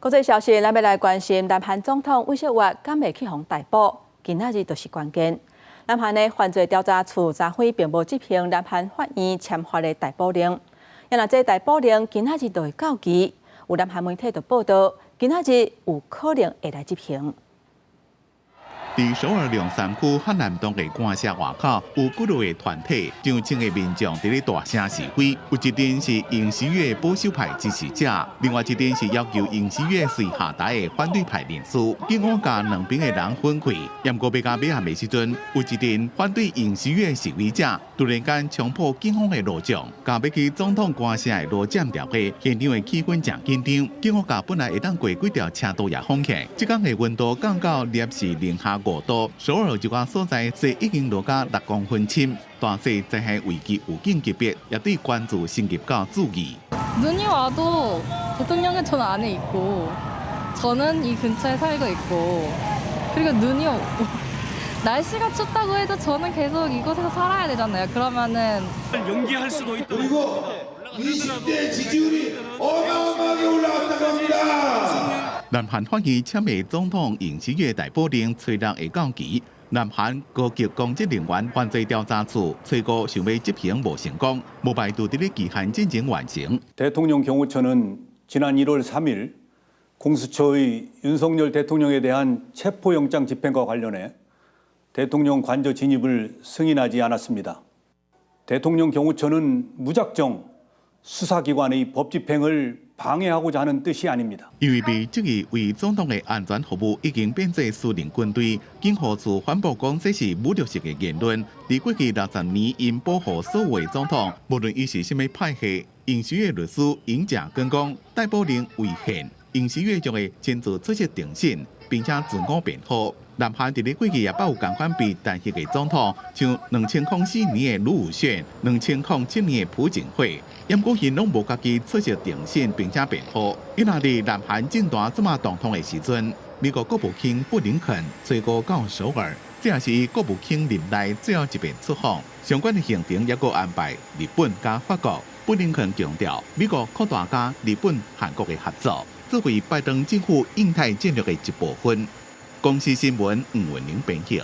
國際消息，咱欲來關心南韓總統尹錫悅敢會去予逮捕，今仔日就是關鍵。南韓的犯罪調查處昨昏並無執行南韓法院簽發的逮捕令，若這逮捕令今仔日就會到期，有南韓媒體就報道，今仔日有可能會來執行。佇首爾龍山區漢南洞的官舍外口，有幾落個團體，上千个民眾佇咧大聲示威。有一陣是尹錫悅保守派支持者，另外一陣是要求尹錫悅隨下台的反對派人士。警方共兩邊的人分開，毋過欲到尾暗的時陣，有一陣反對尹錫悅示威者突然間衝破警方的路障，共欲去總統官舍的路佔牢的，現場的氣氛誠緊張。警方共本來會當過幾條車道也封起來，這工的溫度降到攝氏零下5度，首爾一寡所在雪已經落甲6公分深，大雪災害危機預警級別也對關注升級到注意。 눈이 와도 대통령은 저 안에 있고 저는 이 근처에 살고 있고 그리고 눈이 날씨가 춥다고 해도 저는 계속 이곳에서 살아야 되잖아요. 그러면은 연기할 수도 있다. 그리고 20대 지지율이 어마어마하게 올라왔다고 합니다. 南韓法院簽下總統尹錫悅逮捕令，初六會到期。南韓高級公職人員犯罪調查處初五想欲執行無成功，無排除佇咧期限進前完成。 대통령 경호처는 지난 1월 3일 공수처의 윤석열 대통령에 대한 체포영장 집행과 관련해 대통령 관저 진입을 승인하지 않았습니다. 대통령 경호처는 무작정 수사기관의 법 집행을 방해하고자 하는 뜻이 아닙니다. 因為被質疑為總統的安全服務已經變做私人軍隊，警務處反駁講這是侮辱性的言論。佇過去60年，𪜶保護所有的總統，無論伊是啥物派系，尹錫悅律師尹正根講，逮捕令違憲，尹錫悅將會親自出席庭審，並且自我辯護。南韓佇咧過去也捌有仝款被彈劾的總統，像2004年的盧武鉉、2007年的朴槿惠，毋過𪜶攏無家己出席庭審，並且辯護。伊若佇南韓政壇這麼動盪的時陣，美國國務卿布林肯初五到首爾，這也是伊國務卿任內最後一遍出訪。相關的行程猶閣安排日本佮法國。布林肯強調，美國擴大佮日本、韓國的合作，作為拜登政府印太戰略的一部分。公視新聞吳文玲編譯。